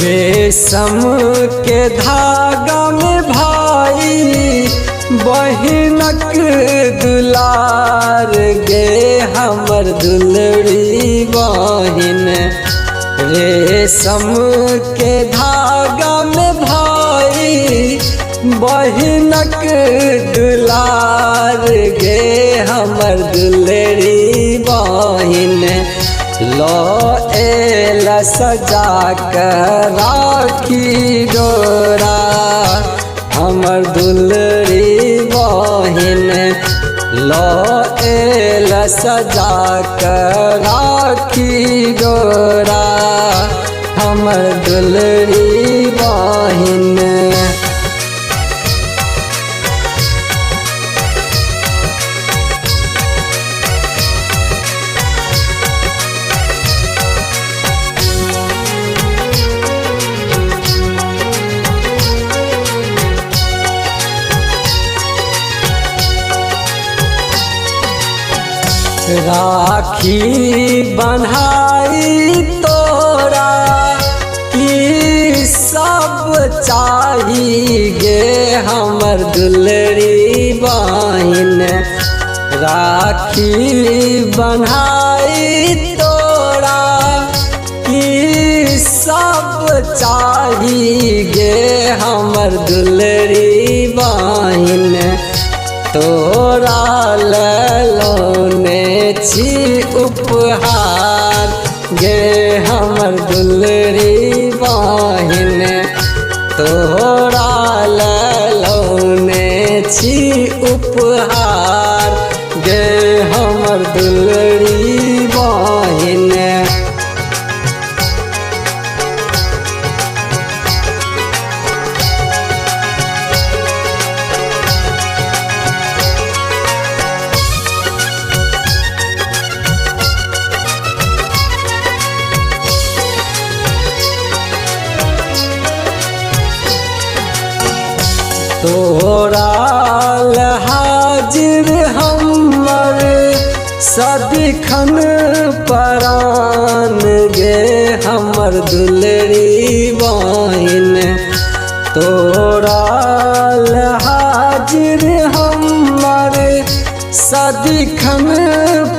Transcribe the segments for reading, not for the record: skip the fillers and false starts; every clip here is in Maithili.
रेशम के धागा में भाई बहिनक दुलार गे हमर दुलरी बहिन। रेशम के धागा में भाई बहिनक दुलार गे हमर दुलरी बहिन। लो एल सजा कर राखी डोरा हमर दुलरी बहिन। लो एल सजा कर राखी डोरा हमर दुलरी बहिन। राखी बन्हाई तोरा की सब चाही गे हमर दुलरी बहिन। राखी बन्हाई तोरा की सब चाही गे हमर दुलरी बहिन। तोरा लौने छी उपहार गे हमर दुलरी बहिन। तोरा लौने छी उपहार गे हमर दुलरी बहिन। तोरा हाजिर हमर सदिखन परान गे हमर दुलरी बहिन। तोरा हाजिर हमर सदिखन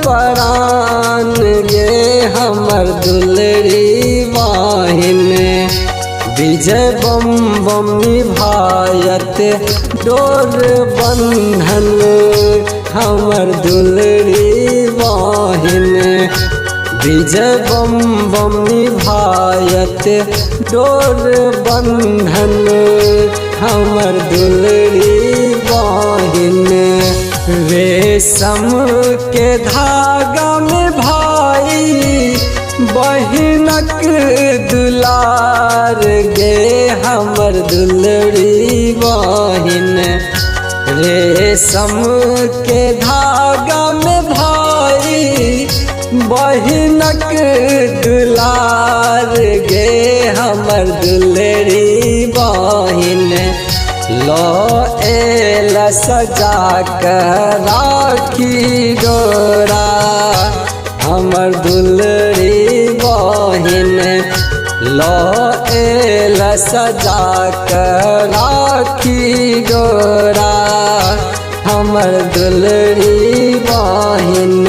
परान गे हमर दुलरी बहिन। विजय बम बम निभायत डोर बंधन हमर दुलरी बहिन। विजय बम बम निभायत डोर बंधन हमर दुलरी बहिन। रेशम के धागा में भाई बहिनक दुलार गे हमर दुलरी बहिन। रेशम के धागा में भाई बहिनक दुलार गे हमर दुलरी बहिन। लो एल सजा कर राखी डोरा हमर दुलरी बहिन। लो एल सजा कर राखी डोरा हमर दुलरी बहिन।